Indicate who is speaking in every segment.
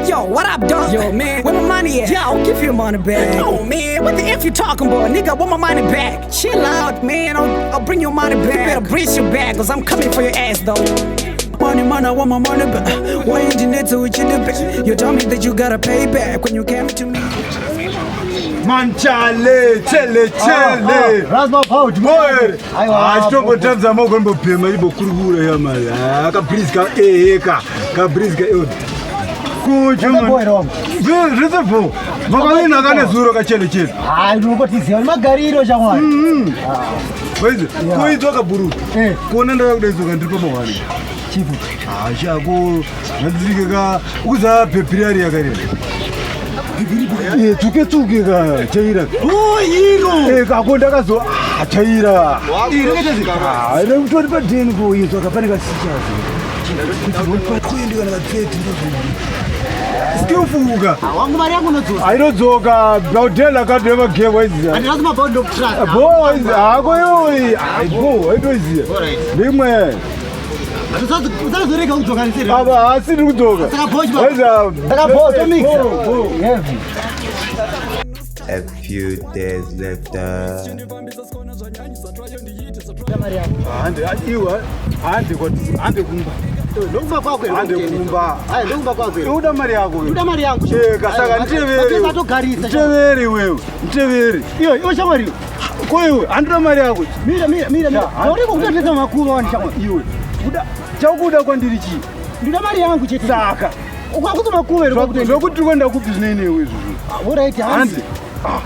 Speaker 1: Yo, what up, dog? Yo, man, where my money at? Yeah, I'll give you money back. Oh, man, what the F you talking about? Nigga, want my money back. Chill out, man. I'll bring your money back. You better brace your back, cause I'm coming for your ass, though. Money, man, I want my money back. Why ain't you need to back? You told me that you gotta pay back when you came to me.
Speaker 2: Man chale chele chele.
Speaker 3: Rasma Paul,
Speaker 2: Moyo.
Speaker 3: Aiwa.
Speaker 2: Achitombotambisa maoko ndimbobhema ndimbokurukura ya mari. Ah, kabreeze ka eheka. Kabreeze ka eod. Kujo
Speaker 3: Zvese bho here wangu?
Speaker 2: Zvese bho. Makavina kane zuro kachele chele.
Speaker 3: Hayi, ndinongotiziva magariro shamwari.
Speaker 2: Waizi, kuidzwa kaburu.
Speaker 3: Eh.
Speaker 2: Kuona ndakudaidzwa ndiri pamahwani.
Speaker 3: Chifu.
Speaker 2: Ah, chako zvandirike ka ukuza bhebhirari yakareba. Eh, tsuke tsuke ka chaira.
Speaker 3: Oh, iro.
Speaker 2: Eh, kako ndakazo ah, chaira.
Speaker 3: Iro kaita sei?
Speaker 2: Ah, ndikutori padeni kuizwa kapane kasichazi. Kuti patwendi kana katseti ndozvo. Skillful
Speaker 3: Wangu mari yangu unodzosa.
Speaker 2: Ainodzoka Baudel akadeva game waiziya.
Speaker 3: Andi Rasma Paul ndokutrust.
Speaker 2: Bo waiziya hako iyoyi. Bo waitoiziya.
Speaker 3: Alright.
Speaker 2: Ndimwe.
Speaker 3: Usazorega kudzoka niseri.
Speaker 2: Aba hasi ndiri kudzoka.
Speaker 3: Saka bho chipa.
Speaker 2: Waiziya.
Speaker 3: Saka bho tomixa.
Speaker 2: Bo, bo.
Speaker 3: Heavy.
Speaker 4: A few days later.
Speaker 2: Hande iwa hande kwati hande kumba.
Speaker 3: Ndokumba kwako here.
Speaker 2: Hande kumba.
Speaker 3: Hayi, ndokumba kwako here.
Speaker 2: Uda mari yako. iwe.
Speaker 3: Uda mari yangu.
Speaker 2: Cheka saka nditevere.
Speaker 3: Ndatogarisa.
Speaker 2: Nditevere iwewe. Nditevere.
Speaker 3: Iyo, iyo shamwari.
Speaker 2: Ko iwe handina mari yako.
Speaker 3: Mira, mira, mira, mira.
Speaker 2: Ya,
Speaker 3: Uri kutotesa makuva wani shamwari.
Speaker 2: Iwe. Uda chakuda kwandiri chii?
Speaker 3: Ndoda mari yangu chete.
Speaker 2: Saka.
Speaker 3: Ukwakuti makuva here kwakutenda.
Speaker 2: Zvokuti tiri kuenda kupi zvine inewe izvozvo.
Speaker 3: Alright,
Speaker 2: Hanzi.
Speaker 3: hanzi.
Speaker 2: Ah.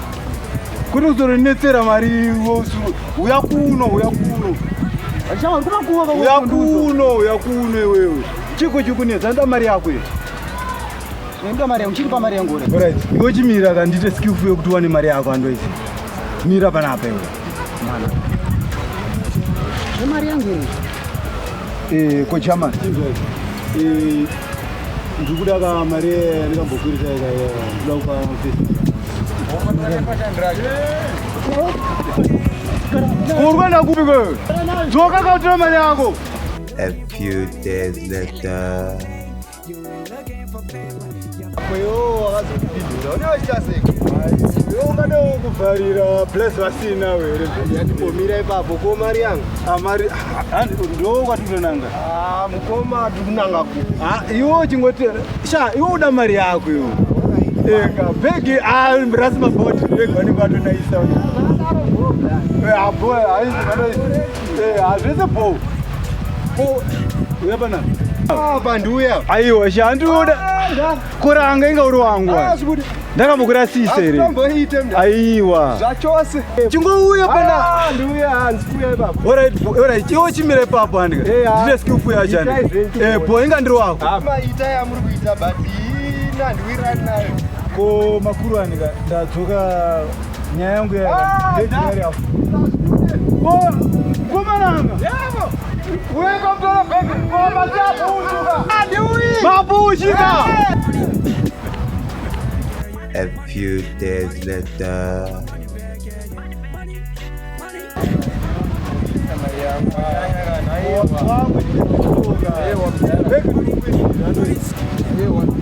Speaker 2: Kuti kuzorinetsera mari wosu- uya kuno uya kuno
Speaker 3: Shamwari kumakuva
Speaker 2: uya kuno uya kuno iwewe. Chiko chikunetsa ndoda mari yako iyo.
Speaker 3: Ndoda mari yangu, chiri pamari yangu ore.
Speaker 2: Alright. Iwe chimira ka ndiite skillful yekuti uwane mari yako andoizi. Mira panapa iwe.
Speaker 3: Mari yangu here.
Speaker 2: Eh, kochama. Eh, ndikuda ka mari ndikambokwirisa ika ndikuda kupa pesa. Uri kuenda kupi kwewe? Dzoka kautora mari yako.
Speaker 4: A few days later.
Speaker 2: Iwe ungade kuvharira plus vasina here.
Speaker 5: Yatimbomira ipapo ko mari yangu.
Speaker 2: Amari ndo kwatikutonanga.
Speaker 5: Ah, mukoma tikunanga ku.
Speaker 2: Ah, iwe chingoti sha iwe uda mari yako iwe. Eka bhegi ah rasima boti bhegi vanenge vatonaisa. Eh, abo haisi vanoisa. Eh, hazvese bo. Ko uya pana.
Speaker 5: Ah, pandiuya.
Speaker 2: Aiwa sha ndinoda kuranga inga uri wangu.
Speaker 5: Ah, zvikuti
Speaker 2: Ndakambokurasisa here.
Speaker 5: Atomboite mnda.
Speaker 2: Aiwa.
Speaker 5: Zvachose.
Speaker 2: Chingouya pana.
Speaker 5: Ah, ndiuya hanzi kuuya ipapo.
Speaker 2: Alright, alright. Iwe chimira ipapo handika.
Speaker 5: Eh, ah.
Speaker 2: Ndine skillful yacho
Speaker 5: Itai
Speaker 2: handika.
Speaker 5: zvenyu.
Speaker 2: Eh, bo inga ndiri wako.
Speaker 5: Maita yamuri kuita but ina ndiwirirani nayo.
Speaker 2: Ko makuru handika ndadzoka nyaya yangu ya.
Speaker 5: Ah,
Speaker 2: ndedzinari yako. Ko komananga.
Speaker 5: Yebo.
Speaker 2: Uye komtora bhegi. Ko mapuchuka.
Speaker 5: Andiuyi.
Speaker 2: Mapuchika.
Speaker 4: A few days later.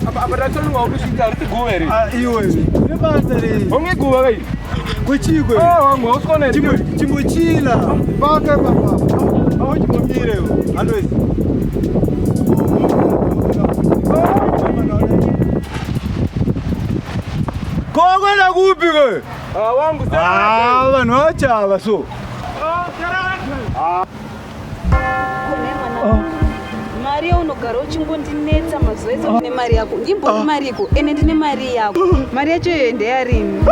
Speaker 5: Apa tatolunga kusvika riti guva here.
Speaker 2: Ah, iwe. Nebasa rei.
Speaker 5: Honge guva kai.
Speaker 2: Kuchikwe.
Speaker 5: Ah, wangu hausikona here.
Speaker 2: Chimbo chimbochila. Paka papa. Awo chimbomire. Andoisi. Kokwenda kupi kwe?
Speaker 5: Ah, wangu
Speaker 2: Ah, vanhu vachava so.
Speaker 6: Mari yaunogara uchingondinetsa mazuva ese une mari yako ndimbori mari iko ende ndine mari yako mari yacho iyoyo ndeyarini.